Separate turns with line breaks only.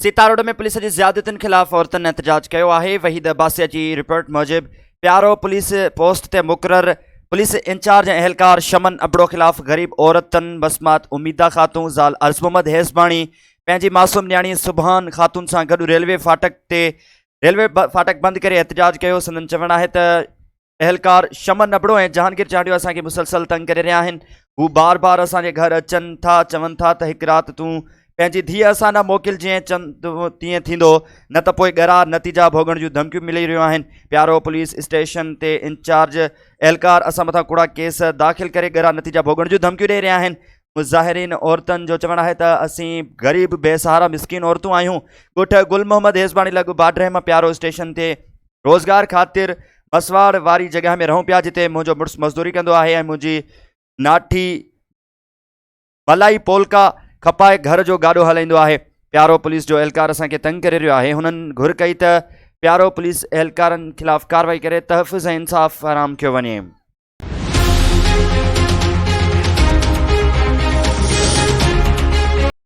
Sita Road ۾ police جي زيادتين خلاف عورتن احتجاج ڪيو آهي. وحيد عباسيء جي رپورٽ موجب پيارو پوليس پوسٽ تي مقرر پوليس انچارج ۽ اهلڪار شمن ابڙو خلاف غريب عورتن مسمات اميده خاتون زال عرض محمد هيسباڻي پنهنجي معصوم نياڻي سبحان خاتون سان گڏ ريلوي فاٽڪ تي ريلوي فاٽڪ بند ڪري احتجاج ڪيو. سندن چوڻ آهي ته اهلڪار شمن ابڙو ۽ جهانگير چانڊيو اسان کي مسلسل تنگ ڪري رهيا آهن هو بار بار اسان جي گهر اچن ٿا چون ٿا ته هڪ رات تون پنهنجي ڌيء اسان ڏانهن موڪل جيئن چوندو تيئن ٿيندو نه ته پوء ڳرا نتيجا ڀوڳڻ جون ڌمڪيون ملي رهيون آهن پيارو پوليس اسٽيشن تي انچارج اهلڪار اسان مٿان ڪوڙا ڪيس داخل ڪري ڳرا نتيجا ڀوڳڻ جون ڌمڪيون ڏئي رهيا آهن مظاهرين عورتن جو چوڻ آهي ته اسين غريب بي سهارا مسڪين عورتون آهيون ڳوٺ گل محمد هيسباڻي لڳ باڊري مان پيارو اسٽيشن تي روزگار خاطر مسواڙ واري جڳهه ۾ رهون پيا جتي منهنجو مڙس مزدوري ڪندو آهي ۽ منهنجي ناٺي ملائي پولڪا کپائي گهر جو گاڏو هلائيندو آهي پيارو پوليس جو اهلڪار اسان کي تنگ ڪري رهيو آهي هنن گهر ڪئي ته پيارو پوليس اهلڪارن خلاف ڪارروائي ڪري تحفظ ۽ انصاف فراهم ڪيو وڃي.